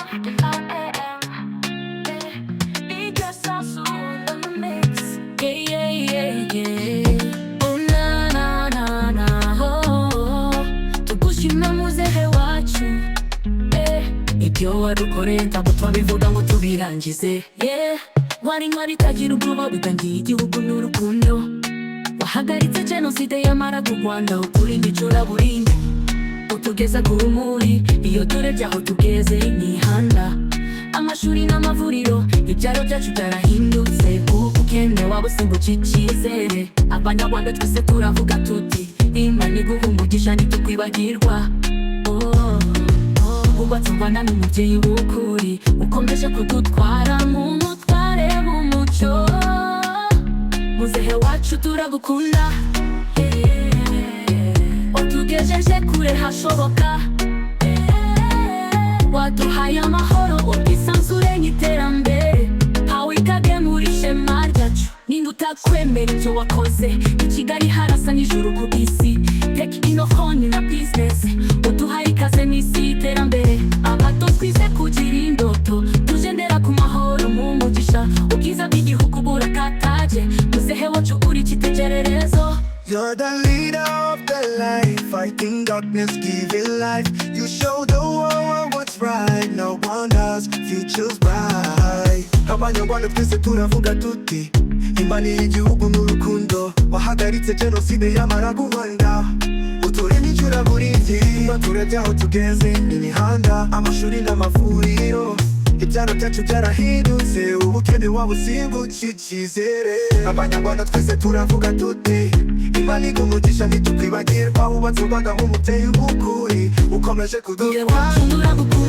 I-A-M. Yeah. Sasu on the mix. Yeah. Oh na na na na, oh. Tugushima muzehe wacu. Eh. Ibyo wadukoreye ntabwo twabivuga ngo tubirangize, yeah. Wari intwari itagira ubwoba, witangiye igihugu n'urukundo. Wahagaritse jenoside yamaraga u Rwanda, uturinda icuraburindi, utugeza ku rumuri. Iyo turebye aho tugeze, imihanda, amashuri n'amavuriro, ibyaro byacu byarahindutse. Ubukene wabusimbuje icyizere. Abanyarwanda twese turavuga tuti: "Imana iguha umugisha, ntitukwibagirwa." Oh, oh. Wubatse u Rwanda n'umubyeyi w'ukuri, ukomeje kudutwara mu mutware w'umucyo. Muzehe wacu, turagukunda, yeah. Utugejeje kure hashoboka, yeah. Waduhaye amahoro, ubwisanzure n'iterambere. Hawe ikage muri ishema ryacu. Ninde utakwemera ibyo wakoze? I Kigali harasa n'ijuru ku isi. Tech, innovation na business, uduhaye ikaze n'isi y'iterambere. Abato twize kugira indoto, tugendera ku mahoro mu mugisha. Ubwiza bw'igihugu burakataje. Muzehe wacu, uri icyitegererezo. You're the leader of the light, fighting darkness, giving life. You show the world what's right. Now Rwanda's future's bright. Abanyarwanda twese turavuga tuti: "Imana y'igihugu n'urukundo." Wahagaritse jenoside yamaraga u Rwanda, uturinda icuraburindi. Turebye aho tugeze, imihanda, amashuri n'amavuriro, ibyaro byacu byarahindutse. Ubukene wabusimbuje icyizere. Abanyarwanda twese turavuga tuti: "Imana iguha umugisha, ntitukwibagirwa." Wubatse u Rwanda nk'umubyeyi w'ukuri, ukomeje Muzehe kudutwara wacu, turagukunda.